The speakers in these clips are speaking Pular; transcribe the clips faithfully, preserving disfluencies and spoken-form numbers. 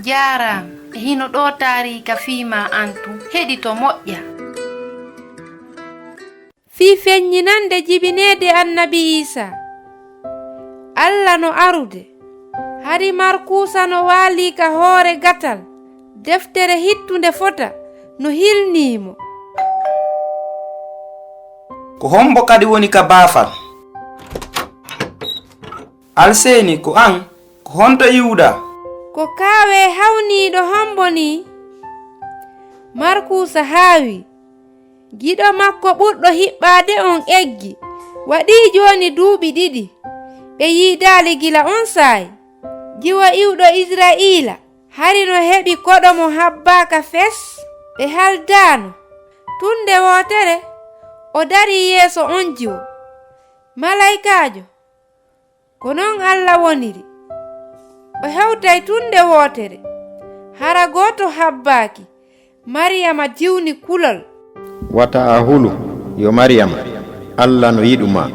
Jaaraama, e hino ɗoo taariika fii maa an tun. Heɗito moƴƴa. Fii feɲɲinande jibineede Annabi Iisaa. Alla no arude. Hari Markuusa no waalii ka hoore gatal, deftere hittunde fota no hilnii mo. Ko hombo kadi woni ka baafal? Alseeni, ko an, ko honto iwuɗaa? Ko kaawee hawniiɗo hombo nii? Markuusa haawii. Giɗo makko ɓurɗo hiɓɓaade on eggi, waɗii jooni duuɓi ɗiɗi. Ɓe yiidaali gila on saa'i. Jiwo iwɗo Isra'iila, hari no heɓi koɗo mo habbaaka fes, ɓe haldaano. Tun nde wootere, o darii yeeso on jiwo. Malaykaajo, ko non Alla woniri. O hewtay tun nde wootere. Hara gooto habbaaki. Mariyama jiwni kulol. Wata a hulu, yo Mariyama, Alla no yiɗu maa.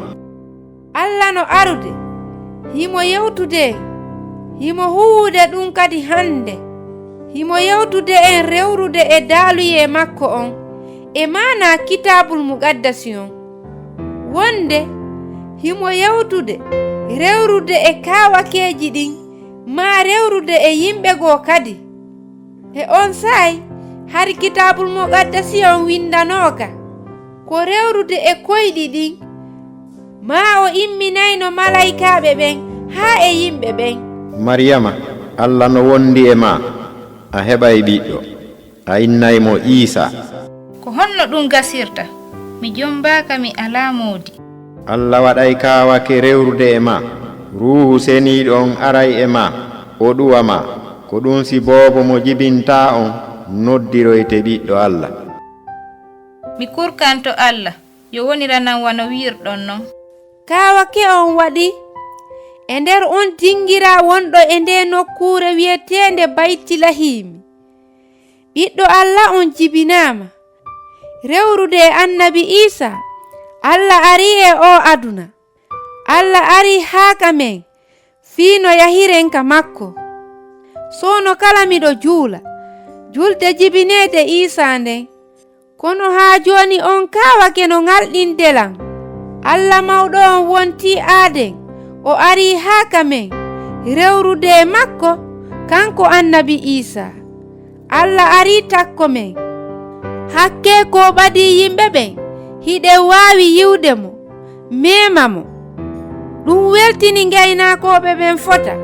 Alla no arude. Himo yewtude. Himo huwude ɗun kadi hande. Himo yewtude en rewrude e daaluyee makko on, e maanaa Kitaabul Muqaddasi on. Wonde himo yewtude rewrude e kaawakeeji ɗin, maa rewrude e yimɓe goo kadi. E on saa'i, hari Kitaabul Muqaddasi on windanooka, ko rewrude e koyɗi ɗin, maa o imminayno malaykaaɓe ɓen haa e yimɓe ɓen. Mariyama, Alla no wondi e maa, a heɓay ɓiɗɗo. A innay mo Iisaa. Ko honno ɗun gasirta? Mi jombaaka, mi alaa moodi. Alla waɗay kaawake rewrude e maa. Ruuhu Seniiɗo on aray e maa, o ɗuwa maa. Ko ɗun si boobo mo jibintaa on noddiroyte Ɓiɗɗo Alla. Mi kurkanto Alla, yo woniran an wano wi'irɗon non. Kaawake on waɗi e nder on dingiraa wonɗo e ndee nokkuure wi'eteende Baytilahiimi. Ɓiɗɗo Alla on jibinaama. Rewrude e Annabi Iisaa, Alla arii e oo aduna. Alla arii haa ka men, fii no yahiren ka makko. Soono kala miɗo juula, julde jibineede Iisaa nden. Kono haa jooni on kaawake no ŋalɗinde lan. Alla mawɗo on wontii aaden, o arii haa ka men, rewrude e makko, kanko Annabi Iisaa. Alla arii takko men. Hakkee ko ɓadii yimɓe ɓen, hiɗen waawi yi'ude mo, meema mo. Ɗun weltini ngaynaakooɓe ɓen fota.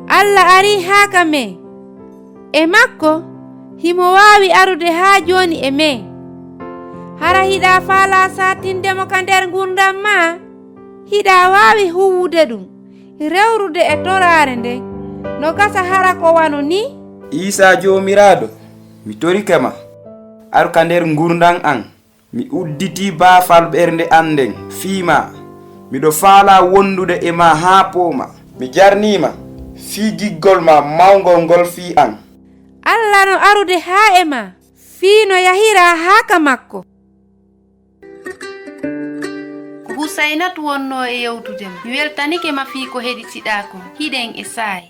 Alla arii haa ka men. E makko, himo waawi arude haa jooni e men. Hara hiɗa faalaa saatinde mo ka nder ngurndan maa? Hiɗa waawi huuwude ɗun, rewrude e toraare nden, no gasa hara ko wano nii? Iisaa Joomiraaɗo, mi torike ma, aru ka nder ngurndan an. Mi udditii baafal ɓernde an nden fii maa. Miɗo faalaa wondude e maa haa poomaa. Mi jarnii ma fii giggol maa mawngol ngol fii an. Alla no arude haa e maa, fii no yahiraa haa ka makko. Ko Husaynatu wonnoo e yewtude ma. Mi weltanike ma fii ko heɗitiɗaa kon. Hiɗen e saa'i.